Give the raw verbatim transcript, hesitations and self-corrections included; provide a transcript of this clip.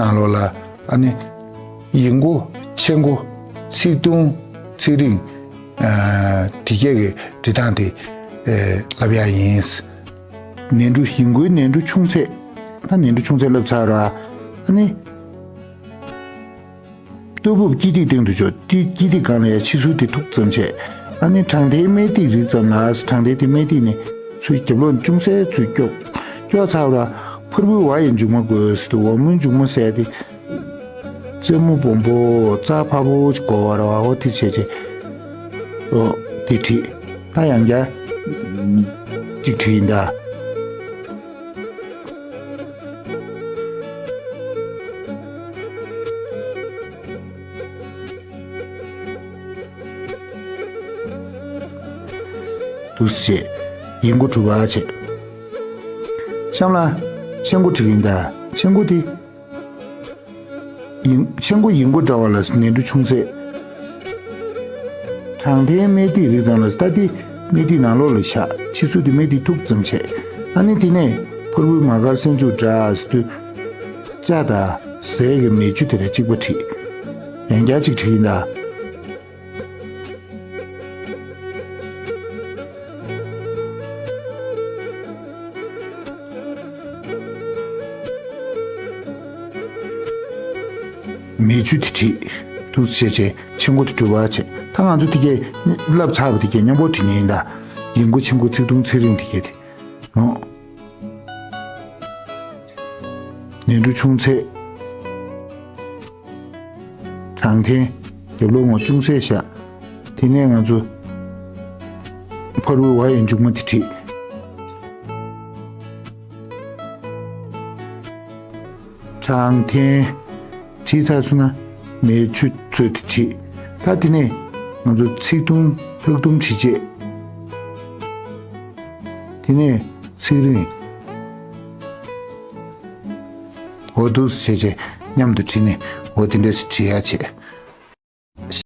ནང་ལོགས་ལ་ཨ་ནི་ཡིག་མགོ་ཕྱེད་མགོ་ཚིག་ཐུང་ཚིག་རིང་ཨ་དེ་གས་ཀྱི་འབྲི་སྟངས་དེ་ཨ་ལབ་ཡག་ཡིན། ནས་འབྲུ་ཡིག་མགོའི་ནས་འབྲུ་ཆུང་ཚད། ད་ནས་འབྲུ་ཆུང་ཚད་ལབ་ཚར་ར། ཨ་ནི་ལྟོ་ཕུབ་དཀྱིལ་ཐིག་སྟེང་དུ་འཇོག་དཀྱིལ་ཐིག་སྒང་ལ་ཡ་ཕྱི་ཟུར་དེ་ཐུག་ཙམ་བྱས། ཨ་ནི་དྲང་ཐེངས་སྨད་ཐིག་རིགས་ཙམ་ལ། དྲང་ཐེངས་དེ་སྨད་ཐིག་ནས་ཚུར་རྒྱབ་ལོགས་ཅུང་ཟད་ཚུར་སྐྱོག་སྐྱོག་ཚར་ར། ཕུར་བུའི་ཝ་ཡི་མཇུག་མ་དགོས་ཟེར་དུས་ཝ་མོའི་མཇུག་མ་ཟེར་དེ་རྩེ་མོ་སྦོམ་པོ་རྩ་ཕར་བོ་ཅིག་གོ་བ་ར་བ་འོ་དེ་བྱས་བྱས། འོ་དེ་བྲིས། ད་ཡང་བསྐྱར་གཅིག་བྲིས་ཡིན་ད། འདུག་སེ་བྱས། ཡིག་མགོ་གྲུབ་པ་བྱས། གཤམ་ལ་ཕྱེད་མགོ་བྲིས་ཡིན་ད། ཕྱེད་མགོ་དེ། ཡིག་ཕྱེད་མགོ་ཡིག་མགོ་འདྲ་བ་ལ་ནས་འབྲུ་ཆུང་ཚད། དྲང་ཐེངས་སྨད་ཐིག་རིགས་ཙམ་ལ། ད་དེ་སྨད་ཐིག་ནང་ལོགས་ལ་བཞག་ཕྱི་ཟུར་དེ་སྨད་ཐིག་ཐུག་ཙམ་བྱས། ཨ་ནི་དེ་ནས་ཕུར་བུའི་མ་དཀར་སེན་ཆུ་འདྲ་ཟེར་དུས། ལྕགས་དང་ཟས་ཀྱི་མེ་ཆུ་དེ་དང་གཅིག་པ་བྲིས། ཡང་བསྐྱར་གཅིག་བྲིས་ཡིན་ད། མེ་ཆུ་དེ་བྲིས། འདུག་སེ་བྱས་བྱས་ཕྱེད་མགོ་དེ་གྲུབ་པ་བྱས། ད་ང་ཚོ་དེ་གས་བསླབས་ཚར་བ་དེ་གས་མཉམ་པོ་བྲིས་ངེས་ཡིན་ད། ཡིག་མགོ་ཕྱེད་མགོ་ཚིག་ཐུང་ཚིག་རིང་དེ་གས་དེ། འོ། ནས་འབྲུ་ཆུང་ཚད། དྲང་ཐེངས་རྒྱབ་ལོགས་ངོ་ཅུང་ཟད་བཞག་དེ་ནས་ང་ཚོ་ཕུར་བུའི་ཝ་ཡི་མཇུག་མ་དེ་བྲིས། དྲང་ཐེངས་བྲིས་ཚར་སོང་ན་མེ་ཆུ་ཚོད་དེ་བྲིས། ད་དེ་ནས་ང་ཚོ་ཚིག་ཐུང་ལྷག་ཐུང་བྲིས་རྗེས། དེ་ནས་ཚིག་རིང་། འོ་འདུག་སེ་བྱས་བྱས་མཉམ་དུ་བྲིས་ནས་འོ་དེ་འདྲས་སེ་བྲིས་ཡ་བྱས།